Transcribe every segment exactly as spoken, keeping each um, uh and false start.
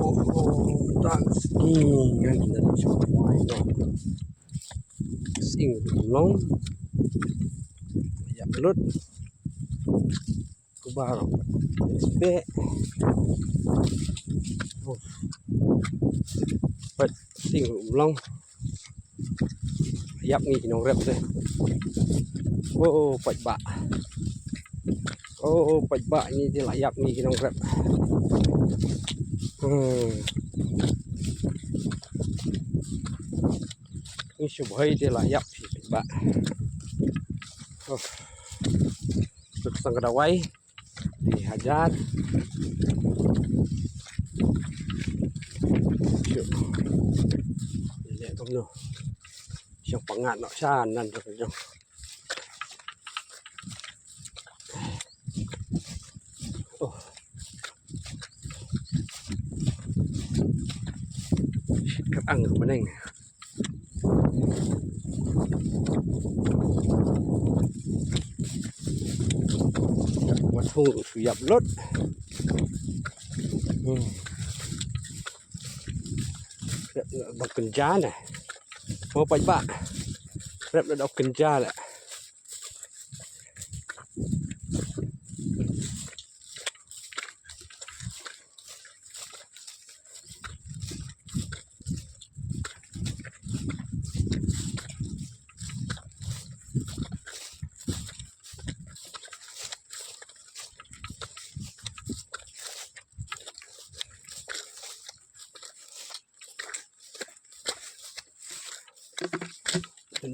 Oh, oh, tang sngi ngan ngan shu mai no. Sing long. Ïap lut. Kubar. Be. Oh. Pat sing long. Ïap ngi ki nongrep te. Oh, paidbah. Oh, paidbah, ngi te la ïap ngi ki nongrep. Hmm. Ngi shu bhai te la ïap paidbah. Oh. Lut sang ka dawai. Di hajar. Shu. Ïa kumno. Shu pangat noh sha nan tu jong. Oh. Shit, kat ang ka meneng. Wat hung shu ïap lut. Hmm. Rep na dok kynja na. Mo paidbah. Rep na dok kynja na.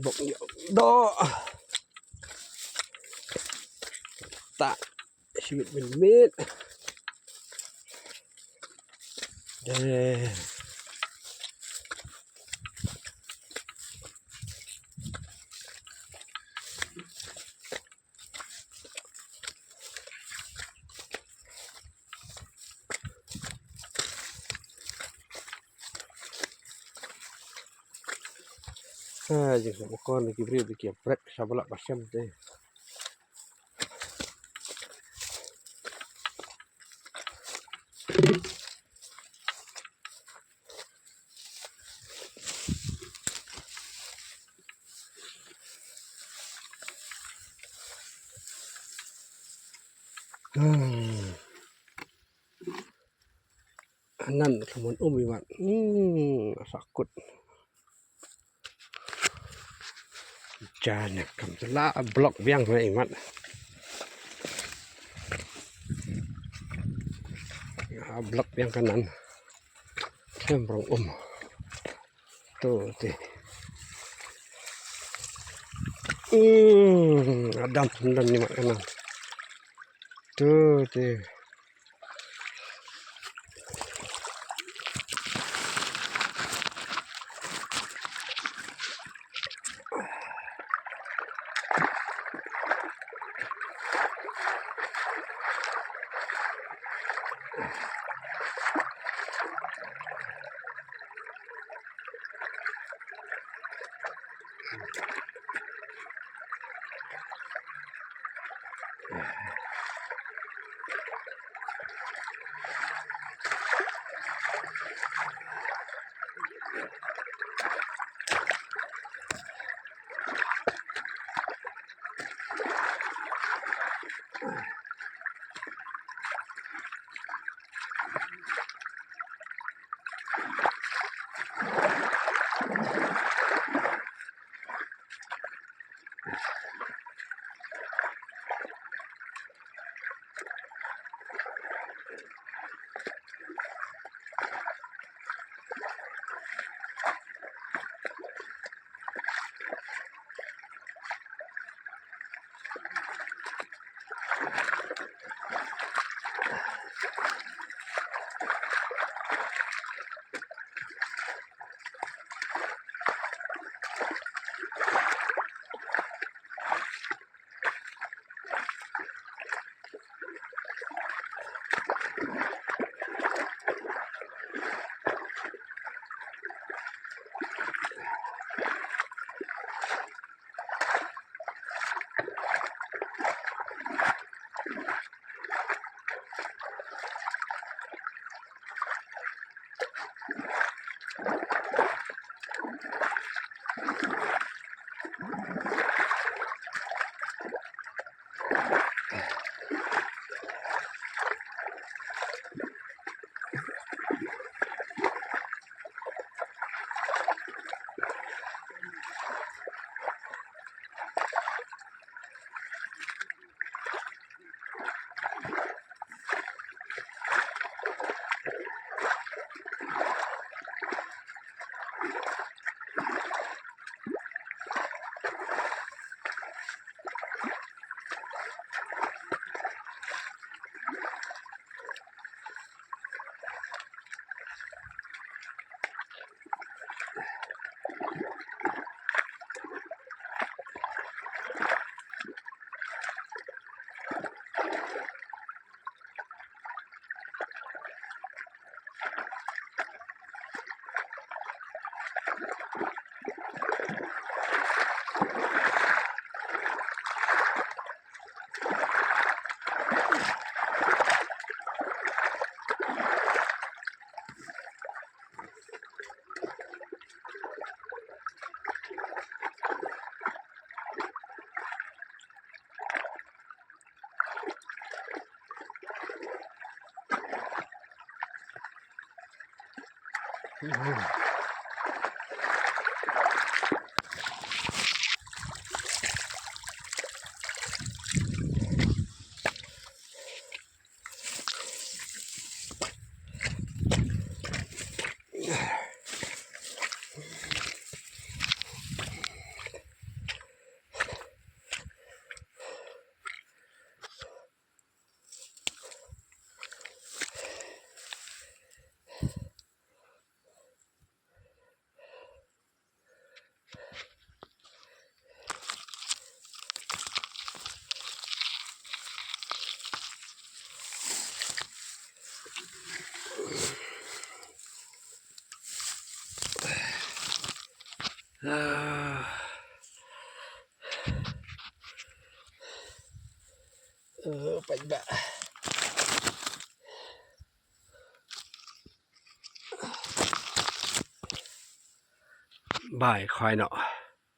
Bok ïa doh. Tak. Shimit mit mit. Deh. Ha, jingshah mukor na ki briew ba ki ïa prek sha ba lah ba shem te. Hmm. Anan ka mon um i mat. Hmm, sa kut. Jan kam la block biang ma i mat. Ah, block biang kanan. Kem rong um. Tu ti. Hmm, adam dan ni mat kanan. Tu ti. Paidbah. Bai khoi noh.